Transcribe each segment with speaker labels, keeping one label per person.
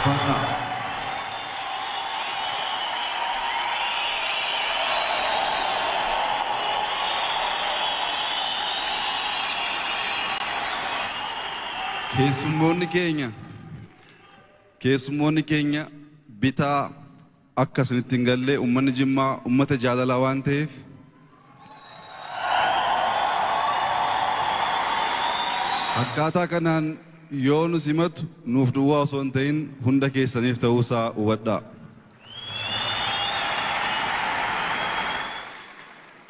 Speaker 1: Ulfaadhaa. Keessummoonni keenya keessummoonni keenya bitaa akka isinitti hin galle, uummanni Jimmaa uummata jaalalaa waan ta'eef akkaataa kanaan yoo nu simatu nuuf duwwaa osoo hin ta'in hunda keessaniif ta'uusaa hubadhaa.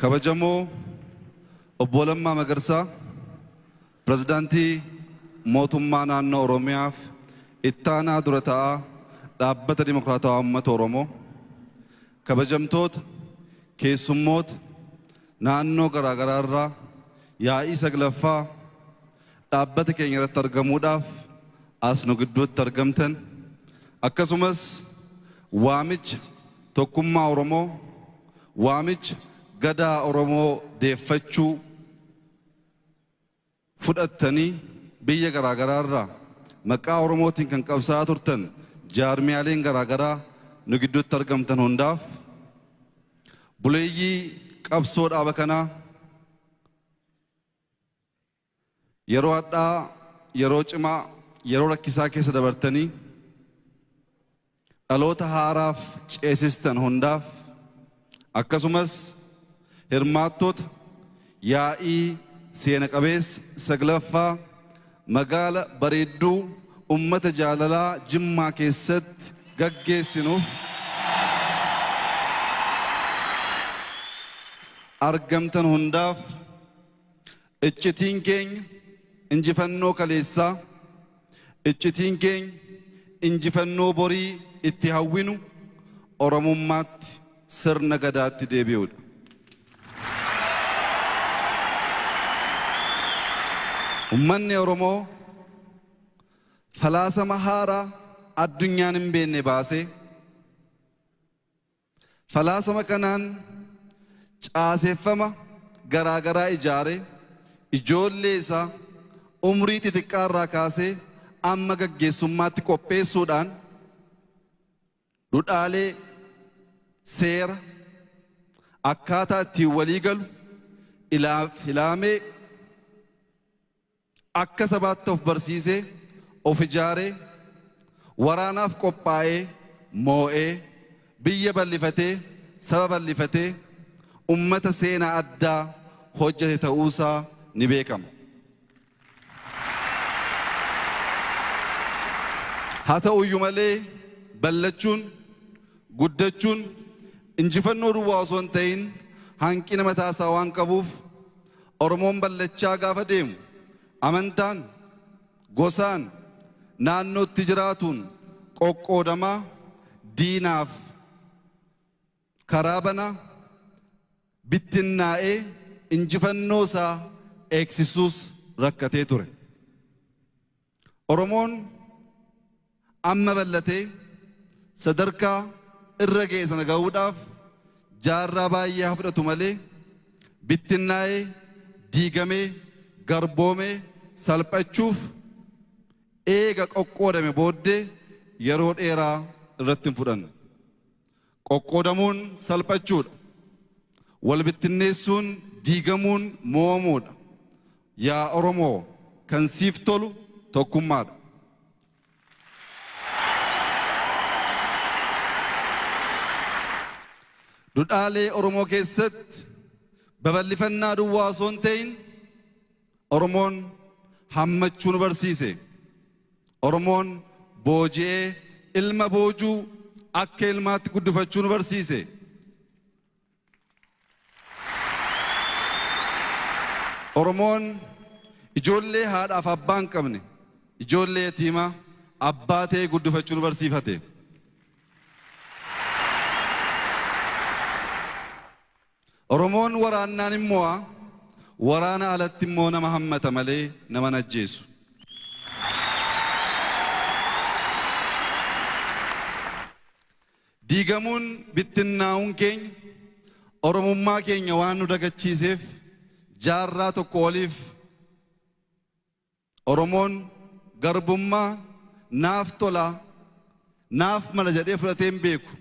Speaker 1: Kabajamoo Obbo Lammaa Magarsaa, Pirezidaantii Mootummaa Naannoo Oromiyaaf Ittaanaa Dura Taa'aa Dhaabbata Dimokiraatawaa Uummata Oromoo, kabajamtoota keessummoota naannoo garaagaraa irraa yaa'ii saglaffaa dhaabbata keenya irratti argamuudhaaf as nu gidduutti argamtan, akkasumas waamicha tokkummaa Oromoo, waamicha gadaa Oromoo deeffachuu fudhattanii biyya garaagaraa irraa maqaa Oromootiin kan qabsaa'aa turtan jaarmiyaaleen garaagaraa nu gidduutti argamtan hundaaf, buleeyyii qabsoo dhaaba kanaa, yeroo hadhaa, yeroo cimaa, yeroo rakkisaa keessa dabartanii dhaloota haaraaf ceesistan hundaaf, akkasumas hirmaattoota yaa'ii seena qabeessa saglaffaa magaala bareedduu ummata jaalalaa Jimmaa keessatti gaggeessinuuf argamtan hundaaf, iccitiin keenya injifannoo kaleessaa, iccitiin keenya injifannoo borii itti hawwinu Oromummaatti, sirna gadaatti deebi'uudha. Ummanni Oromoo falaasama haaraa addunyaan hin beekne baasee, falaasama kanaan caaseffama garaagaraa ijaaree, ijoollee isaa umrii xixiqqaa irraa kaasee amma gaggeessummaatti qopheessuudhaan dhudhaalee, seera akkaataa ittiin walii galu ilaaf ilaamee akka sabaatti of barsiisee, of ijaaree, waraanaaf qophaa'ee, moo'ee, biyya bal'ifatee, saba bal'ifatee, ummata seenaa addaa hojjete ta'uusaa ni beekama. Haa ta'uyyuu malee ballachuun, guddachuun injifannoo duwwaa osoo hin ta'in hanqina mataasaa waan qabuuf, Oromoon ballachaa gaafa deemu amantaan, gosaan, naannootti jiraatuun qoqqoodamaa diinaaf karaa banaa bittinnaa'ee injifannoo isaa eegsisuus rakkatee ture. Oromoon amma bal'atee sadarkaa irra ga'e sana ga'uudhaaf jaarraa baay'ee haa fudhatu malee bittinnaa'ee, diigamee, garboomee salphachuuf eega qoqqoodame booddee yeroo dheeraa irratti hin fudhanne. Qoqqoodamuun salphachuudha. Wal bittinneessuun, diigamuun mo'amuudha. Yaa Oromoo, kan siif tolu tokkummaadha. Dudhaalee Oromoo keessatti babal'ifannaa duwwaa osoo hin ta'in Oromoon hammachuu nu barsiise. Oromoon booji'ee ilma boojuu akka ilmaatti guddifachuu nu barsiise. Oromoon ijoollee haadhaaf abbaa hin qabne, ijoollee yatiimaa abbaa ta'ee guddifachuu nu barsiifate. Oromoon waraannaan hin mo'a, waraana alatti immoo nama hammata malee nama hin ajjeesu. Diigamuun, bittinnaa'uun keenya Oromummaa keenya waan nu dagachiiseef jaarraa tokko oliif Oromoon garbummaa naaf tolaa Naaf mala jedhee fudhatee hin beeku.